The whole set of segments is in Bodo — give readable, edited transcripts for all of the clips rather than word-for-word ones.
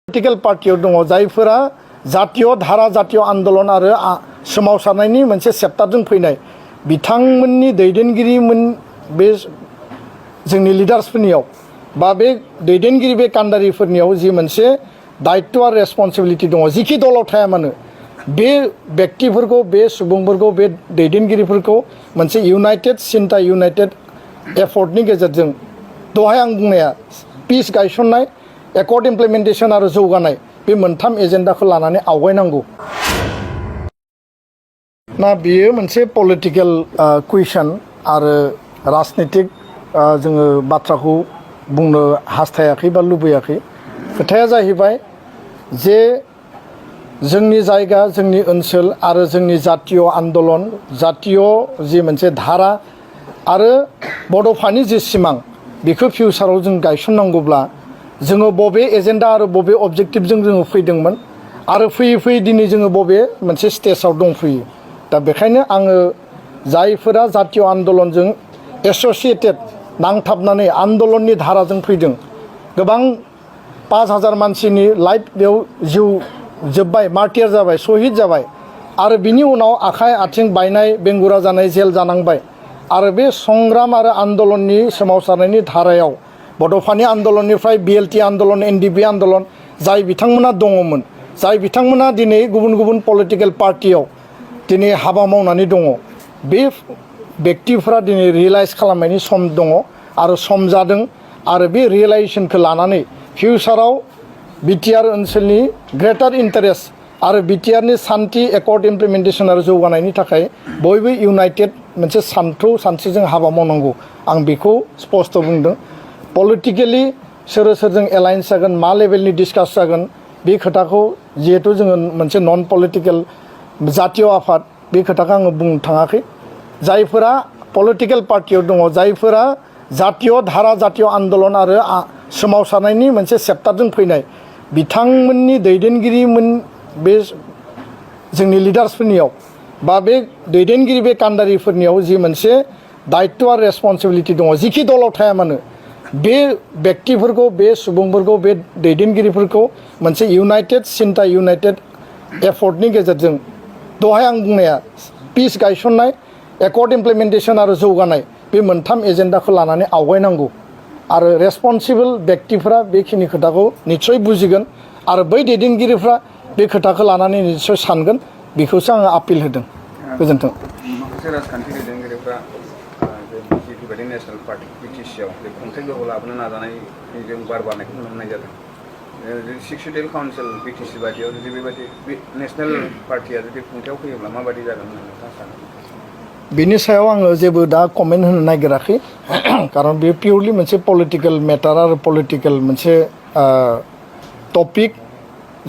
पलिटिकल पार्टियाव दङ जायफोरा जातीय धारा जातीय आन्दोलन आरो सोमावसारनायनि मोनसे चेप्टारजों फैनाय बिथांमोननि दैदेनगिरिमोन बे जोंनि लिडार्सफोरनियाव बा बे दैदेनगिरि बे कान्डारिफोरनियाव जि मोनसे दायित्व आरो रेसपन्सिबिलिटि दङ जिखि दलाव थाया मानो बे व्यक्तिफोरखौ बे सुबुंफोरखौ बे दैदेनगिरिफोरखौ मोनसे इउनाइटेड सिन्ता इउनाइटेड एफर्टनि गेजेरजों दहाय आं बुंनाया पिस गायसननाय एकर्ड इमप्लिमेन्टेसन आरो जौगानाय बे मोनथाम एजेन्डाखौ लानानै आवगायनांगौ ना बेयो मोनसे पलिटिकल कुइसन आरो राजनीतिक जोङो बाथ्राखौ बुंनो हास्थायाखै बा लुबैयाखै खोथाया जाहैबाय जे जोंनि जायगा जोंनि ओनसोल आरो जोंनि जातीय आन्दोलन जातीय जि मोनसे धारा आरो बड'फानि जि सिमां बेखौ फिउचाराव जों गायसननांगौब्ला जोङो बबे एजेन्डा आरो बबे अबजेक्टिभजों जोङो फैदोंमोन आरो फैयै फैयै दिनै जोङो बबे मोनसे स्टेजाव दंफैयो दा बेखायनो आङो जायफोरा जातीय आन्दोलनजों एस'सिएटेड नांथाबनानै आन्दोलननि धाराजों फैदों गोबां 5000 मानसिनि लाइफ बेयाव जिउ जोब्बाय मार्टियार जाबाय शहीद जाबाय आरो बिनि उनाव आखाइ आथिं बायनाय बेंगुरा जानाय जेल जानांबाय आरो बे संग्राम आरो आन्दोलननि सोमावसारनायनि धारायाव बड'फानि आन्दोलननिफ्राय बिएलटि आन्दोलन एनडिपि आन्दोलन जाय बिथांमोना दङमोन जाय बिथांमोना दिनै गुबुन गुबुन पलिटिकेल पार्टियाव दिनै हाबा मावनानै दङ बे व्यक्तिफोरा दिनै रियेलाइज खालामनायनि सम दङ आरो सम जादों आरो बे रियेलाइजेसनखौ लानानै फिउचाराव बिटिआर ओनसोलनि ग्रेटार इन्टारेस्ट आरो बिटिआरनि सान्थि एकर्ड इमप्लिमेन्टेसन आरो जौगानायनि थाखाय बयबो इउनाइटेड मोनसे सानस्रिजों हाबा मावनांगौ आं बेखौ स्पष्ट बुंदों पलिटिकेलि सोर सोरजों एलायन्स जागोन मा लेभेलनि डिसकास जागोन बे खोथाखौ जिहेतु जोङो मोनसे नन पलिटिकेल जातीय आफाद बे खोथाखौ आङो बुंनो थाङाखै जायफोरा पलिटिकेल पार्टियाव दङ जायफोरा जातीय धारा जातीय आन्दोलन आरो सोमावसारनायनि मोनसे चेप्टारजों फैनाय बिथांमोननि दैदेनगिरिमोन बे जोंनि लिडार्सफोरनियाव बा बे दैदेनगिरि बे कान्डारिफोरनियाव जि मोनसे दायित्व आरो रेसपन्सिबिलिटि दङ जिखि दलाव थाया मानो बे व्यक्तिफोरखौ बे सुबुंफोरखौ बे दैदेनगिरिफोरखौ मोनसे इउनाइटेड सिन्ता इउनाइटेड एफर्टनि गेजेरजों दहाय आं बुंनाया पिस गायसननाय एकर्ड इमप्लिमेन्टेसन आरो जौगानाय बे मोनथाम एजेन्डाखौ लानानै आवगायनांगौ आरो रेसपन्सिबल व्यक्तिफोरा बेखिनि खोथाखौ निस्सय बुजिगोन आरो बै दैदेनगिरिफ्रा बे खोथाखौ लानानै निस्सय सानगोन बेखौसो आङो आपिल होदों गोजोन्थों माखासे राजखान्थि दैदेनगिरिफ्रा बेबायदि नेशनेल पार्टि बिटिसिआव बे खुंथाय गोहो लाबोनो नाजानायजों बार बारनायखौ नुनो मोननाय जादों सेक्रेटारियेट काउन्सिल बिटिसि बायदियाव जुदि बेबायदि नेशनेल पार्टिया जुदि खुंथायाव फैयोब्ला माबायदि जागोन होननानै नोंथाङा सानो बिनि सायाव आङो जेबो दा कमेन्ट होनो नागिराखै कारन बे पिउरलि मोनसे पलिटिकेल मेटार आरो पलिटिकेल मोनसे टपिक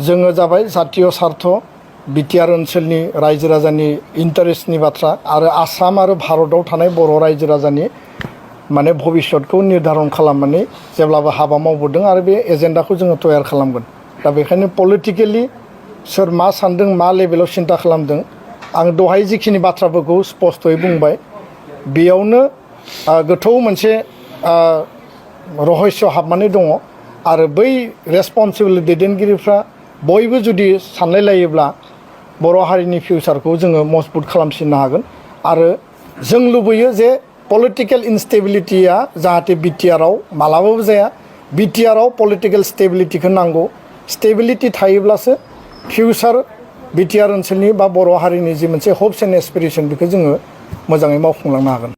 जोङो जाबाय जातीय सार्थ बिटिआर ओनसोलनि रायजो राजानि इन्टारेस्टनि बाथ्रा आरो आसाम आरो भारताव थानाय बर' रायजो राजानि माने भबिष्यतखौ निर्धारन खालामनानै जेब्लाबो हाबा मावबोदों आरो बे एजेन्डाखौ जोङो तयार खालामगोन दा बेखायनो पलिटिकेलि सोर मा सान्दों मा लेभेलाव सिन्था खालामदों आं दहाय जिखिनि बाथ्राफोरखौ स्पष्टयै बुंबाय बेयावनो गोथौ मोनसे रहस्य हाबनानै दङ आरो बै रेसपन्सिबल दैदेनगिरिफ्रा बयबो जुदि सानलायलायोब्ला बर' हारिनि फिउचारखौ जोङो मजबुत खालामसिननो हागोन आरो जों लुबैयो जे पलिटिकेल इनस्टेबिलिटिया जाहाथे बिटिआराव मालाबाबो जाया बिटिआराव पलिटिकेल स्टेबिलिटिखौ नांगौ स्टेबिलिटि थायोब्लासो फिउचार बिटिआर ओनसोलनि बा बर' हारिनि जि मोनसे हप्स एन्ड एसपिरेसन बेखौ जोङो मोजाङै मावफुंलांनो हागोन